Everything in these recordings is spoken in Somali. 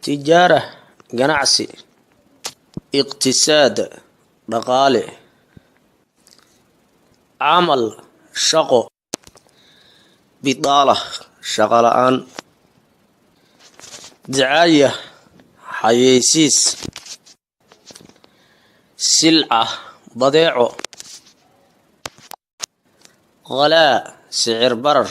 Tijaara, ganacsi. Iqtisaad, dhaqaale. Camal, shaqo. Bidaala, shaqo la-aan. Dicaaya, xayeysiis. Silca, badeeco. Khalaa, sicir barar.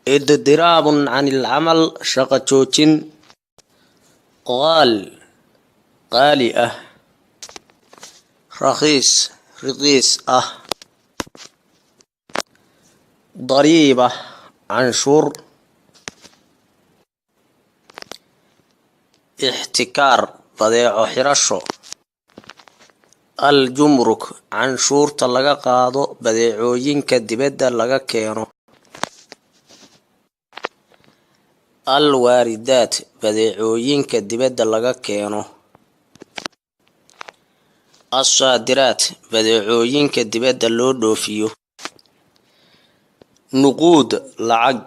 Idiraabun can ilcamal, shaqo joojin. Qaal, qaali ah. Rakhiis, riqiis ah. Dariiba, canshuur. Ixtikaar, badeeco xirasho. Aljumruk, canshuurta laga qaado badeecooyinka dibadda laga keeno. Alwaaridaat, badeecooyinka dibadda laga keeno. Assaadiraat, badeecooyinka dibadda loo dhoofiyo. Nuquud, lacag.